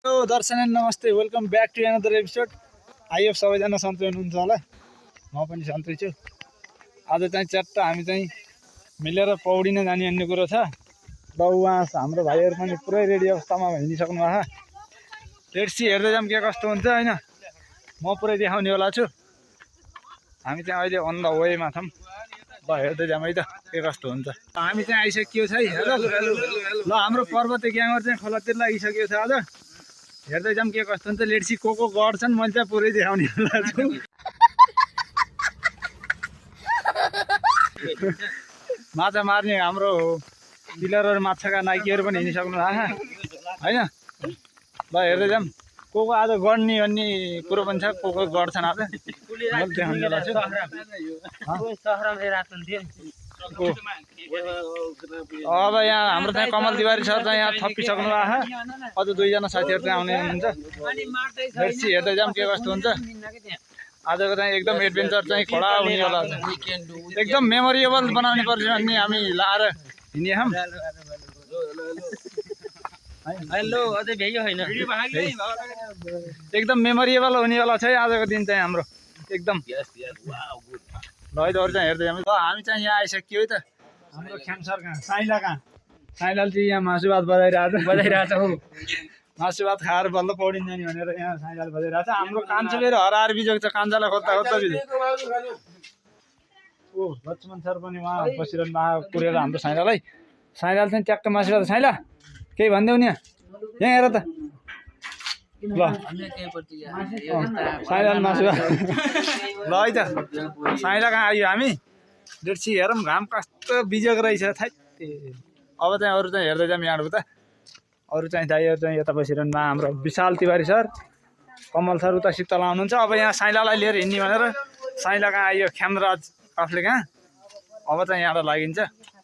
Hello Darshan and नमस्ते, welcome back to another episode. आइयो सबैजना सन्चै हुनुहुन्छ होला, म पनि सन्चै छु। आज चाहिँ च्याट्ट हामी चाहिँ मिलेर पौडिन जाने भन्ने कुरो छ र उहाँ हाम्रो भाइहरू पनि पुरै रेडी अवस्थामा हिँडिसक्नु भएको छ। लेट्स सी, हेर्दै जाऊँ के कस्तो हुन्छ हैन। म पुरै देखाउने वाला छु। हामी चाहिँ अहिले अन द वेमा छौँ। ल हेर्दै जाऊँ है त के कस्तो हुन्छ। हामी चाहिँ आइसकियो छ है। हेलो ल, हाम्रो पर्वते ग्याङर चाहिँ खोलातिर लागिसकियो छ आज। हेर्दै जाऊँ के कस्तो हुन्छ। लेट्सी को गर्छन्, मैले चाहिँ पुरै देखाउने वाला छु। माछा मार्ने हाम्रो पिलरहरू माछाका नाइकीहरू पनि हिँडिसक्नु भएको होइन। ल हेर्दै जाऊँ को आज गर्ने भन्ने कुरो पनि छ। को गर्छन् आज मैले देखाउने वाला छु। अब यहाँ हाम्रो चाहिँ कमल तिवारी सर चाहिँ यहाँ थपिसक्नु भएको छ। अझ दुईजना साथीहरू चाहिँ आउने हुनुहुन्छ। लेट्सी हेर्दै जाऊँ के कस्तो हुन्छ। आजको चाहिँ एकदम एडभेन्चर चाहिँ खडा हुनेवाला छ। एकदम मेमोरेबल बनाउनु पर्छ भन्ने हामी लाएर हिँडेछौँ। हेलो अझै भ्याइयो होइन, एकदम मेमोरेबल हुनेवाला छ है आजको दिन चाहिँ हाम्रो एकदम। ल है त अरू चाहिँ हेर्दै जाऊँ। हामी चाहिँ यहाँ आइसक्यो है त। हाम्रो ख्याम सर कहाँ, साइला कहाँ? साइलाले चाहिँ यहाँ मासु भात बजाइरहेछ हो। मासु भात खाएर बल्ल पौडिन जाने भनेर यहाँ साइलाले बजाइरहेछ। हाम्रो कान्छो फेरि हराएर बिजोग छ, कान्छालाई खोज्दा बिजोग। ओ लक्ष्मण सर पनि उहाँ बसिरहनु भएको पुरेर हाम्रो साइलालाई। साइलाले चाहिँ ट्याक्क मासु भात। साइला केही भनिदेऊ नि यहाँ हेर त। ल साइलाले मासु भात। ल है त साइला कहाँ आइयो हामी। लेट्सी हेरौँ घाम कस्तो बिजोग रहेछ थाइ। अब चाहिँ अरू चाहिँ हेर्दै जाऊँ यहाँबाट उता। अरू चाहिँ दाइहरू चाहिँ यता बसिरहनु भएको हाम्रो विशाल तिवारी सर, कमल सर उता शीतल आउनुहुन्छ। अब यहाँ साइलालाई लिएर हिँड्ने भनेर साइला कहाँ आइयो ख्यामराज काफ्ले कहाँ। अब चाहिँ यहाँबाट लागिन्छ।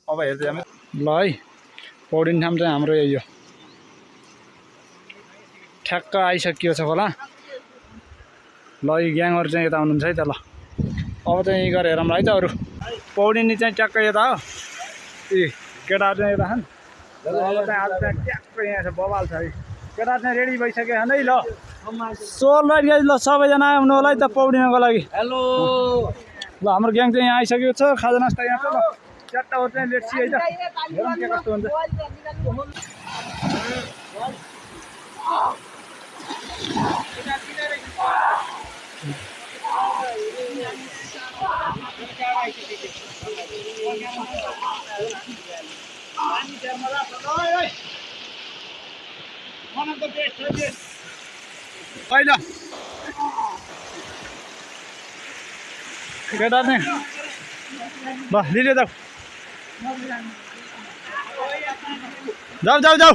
अब हेर्दै जाऊँ ल है। पौडिने ठाउँ चाहिँ हाम्रो यही हो। ठ्याक्क आइसकियो छ खोला। ल यी ग्याङहरू चाहिँ यता आउनुहुन्छ है त। ल अब चाहिँ यहीँ गरेर हेरौँ है त। अरू पौडिने चाहिँ ट्याक्क यता हो। यी केटाहरू चाहिँ यता छन्। अब चाहिँ आज चाहिँ ट्याक्क यहाँ छ, बवाल छ है। केटाहरू चाहिँ रेडी भइसक्यो है। ल सोल राइट गाइज, ल सबैजना आउनु होला है त पौडिनको लागि। हेलो ल हाम्रो ग्याङ चाहिँ यहाँ आइसकेको छ। खाजा नास्ता यहाँ छ। ल च्याट्टहरू चाहिँ लेट्सी है त, हेरौँ के कस्तो हुन्छ। पहिला केटा नै ल लिले जाऊ जाऊ जाऊ जाऊ।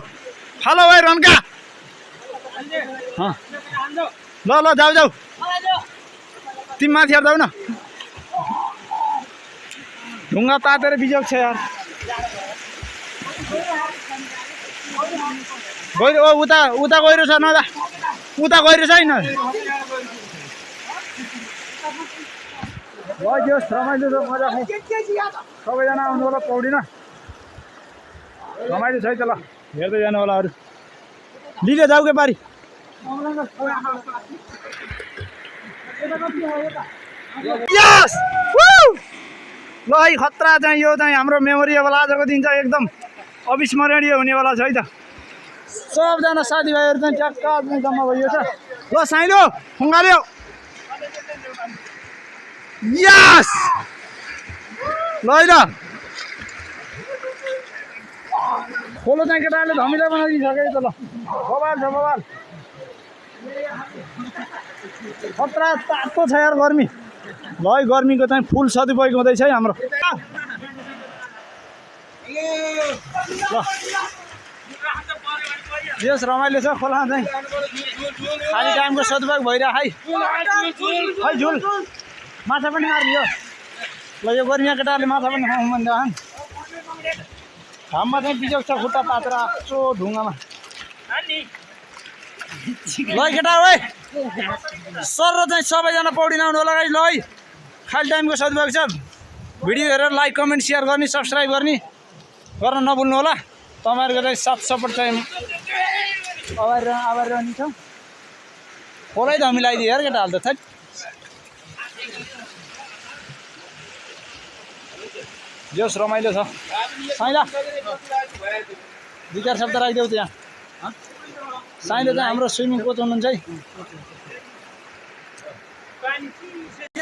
फालो भाइ रन्का। ल ल जाऊ जाऊ। तिमी माथि हेर्दै न, ढुङ्गा तातेर बिजोग छ यार। गहिरो ओ उता उता गहिरो छ नदा, उता गहिरो छैन। लग्योस् रमाइलो छ, मजा आयो। सबैजना आउनु होला पौडिन, रमाइलो छ है त। ल हेर्दै जानु होला। अरू लिले जाऊ के पारी। यस ल है खतरा चाहिँ यो चाहिँ हाम्रो मेमोरेबल आजको दिन चाहिँ एकदम अविस्मरणीय हुनेवाला छ है त। सबजना साथीभाइहरू चाहिँ ट्याक्क चाहिँ जम्मा भइयो छ। ल साइलो खुङ्गाल्यो। यस ल है त। खोलो चाहिँ केटाहरूले धमिलो बनाइदिइसक्यो त। ल बवाल छ बवाल, खतरा तातो छ यार गर्मी। ल है गर्मीको चाहिँ फुल सदुपयोग हुँदैछ है हाम्रो। ल यस रमाइलो छ खोला चाहिँ, खाली टाइमको सदुपयोग भइरहेको है। खै झुल माछा पनि मार्ने हो। ल यो गर्मीमा केटाहरूले माछा पनि खाउँ भन्दैन। घाममा चाहिँ बिजोग छ, खुट्टा तातेर आएको ढुङ्गामा। ल केटा है सर र चाहिँ सबैजना पौडिन आउनु होला है। ल है खाली टाइमको सदुपयोग छ। भिडियो हेरेर लाइक कमेन्ट सेयर गर्ने, सब्सक्राइब गर्ने गर्न नभुल्नु होला। तपाईँहरूको चाहिँ साथ सपोर्ट चाहिँ आवार रहने छ खोलै त मिलाइदियो यार केटा हाल त थैट जोस रमाइलो छ साइला 2-4 शब्द राखिदेऊ त्यहाँ साइले चाहिँ हाम्रो स्विमिङ कोच हुनुहुन्छ है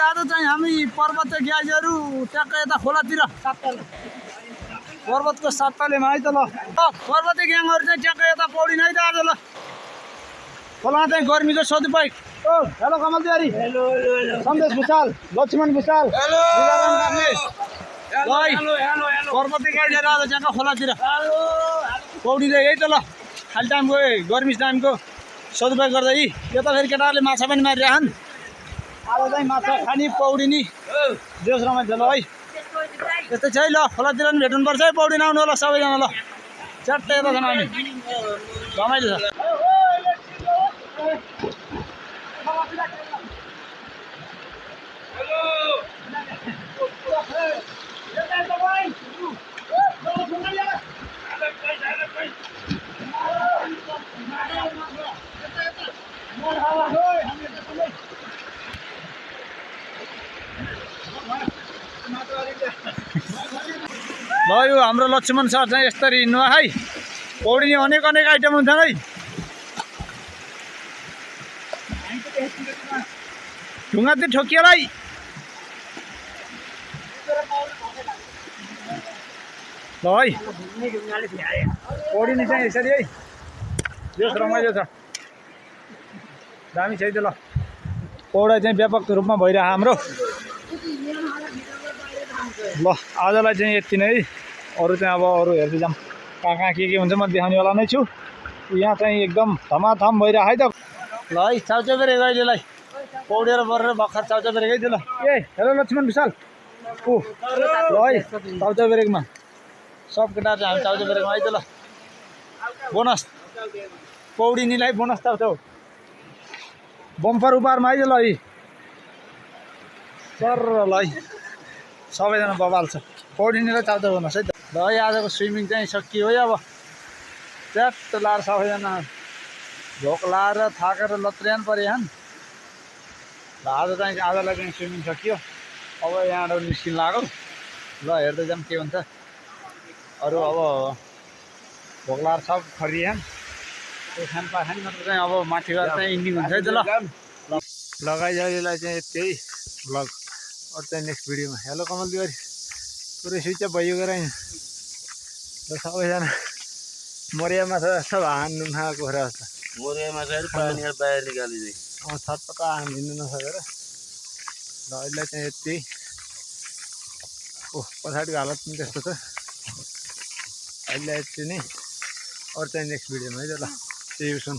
आज चाहिँ हामी पर्वतीय ग्याजहरू ट्याक्क यता खोलातिर पर्वतको साततालेमा है त ल पर्वतीय ग्याङहरू चाहिँ ट्याक्क यता पौडिन है त आज ल खोलामा चाहिँ गर्मीको सदुपयोग हेलो कमल तिवारी सन्देश भुषाल लक्ष्मण भुषाल पर्वतीय ग्याजहरू आज ट्याक्क खोलातिर पौडिँदै यही त ल खाली टाइमको गर्मी टाइमको सदुपयोग गर्दै यो त फेरि केटाहरूले माछा पनि मारिरहेछन् आज चाहिँ माछा खाने पौडिनी देश रमाइलो छ ल है त्यस्तै छ है ल खोलातिर पनि भेट्नुपर्छ है पौडिन आउनु होला सबैजना ल च्याट्टै यता छन् हामी रमाइलो छ ल यो हाम्रो लक्ष्मण सर चाहिँ यसरी हिँड्नु है पौडिने अनेक अनेक आइटम हुन्छन् है ढुङ्गातिर ठोकिएलाई ल है पौडिने चाहिँ यसरी है यो रमाइलो छ दामी छ है त ल पौडाइ चाहिँ व्यापक रूपमा भइरहेको हाम्रो ल आजलाई चाहिँ यति नै अरू चाहिँ अब अरू हेर्दै जाऊँ कहाँ के हुन्छ म देखाउनेवाला नै छु यहाँ चाहिँ एकदम धमाधम भइरहेको है त ल है चाउचाउबेरे अहिलेलाई पौडेर बरेर भर्खर चाउचाउबेरे गइ थियो ल ए हेलो लक्ष्मण विशाल ऊ ल है चाउचाउबेरेमा सब केटाहरू चाहिँ हामी चाउचाउबेरेमा आइदियो ल बोनस पौडिनीलाई बोनस चाउचाउ बम्पर उपहारमा आइदियो ल है सर ल है सबैजना बबाल छ पौडिनीलाई चाउचाउ गर्नुहोस् है त ल है आजको स्विमिङ चाहिँ सकियो है अब च्याट्ट लाएर सबैजना भोक लाएर थाकेर लत्रियान परेछन् ल आजलाई चाहिँ स्विमिङ सकियो अब यहाँबाट निस्किन लाग्यो ल हेर्दै जाऊँ के हुन्छ अरू अब भोक लाएर सब खरिएछन् त्यो खानपाखान मात्र चाहिँ अब माथि गएर चाहिँ इन्डिङ हुन्छ है त ल लगाइ अहिलेलाई चाहिँ यति भ्लग अरू चाहिँ नेक्स्ट भिडियोमा हेलो कमल तिवारी पुरै स्विच अफ भइयो गएर ल सबैजना मरियामा छ जस्तो हान्नु नखाएको कुरा जस्तो मरियामा चाहिँ पानी बाहिर निकालिदिए छटपटा हिँड्नु नसकेर ल अहिले चाहिँ यति पछाडिको हालत पनि त्यस्तो छ अहिले यति नै अरू चाहिँ नेक्स्ट भिडियोमा है त ल see you soon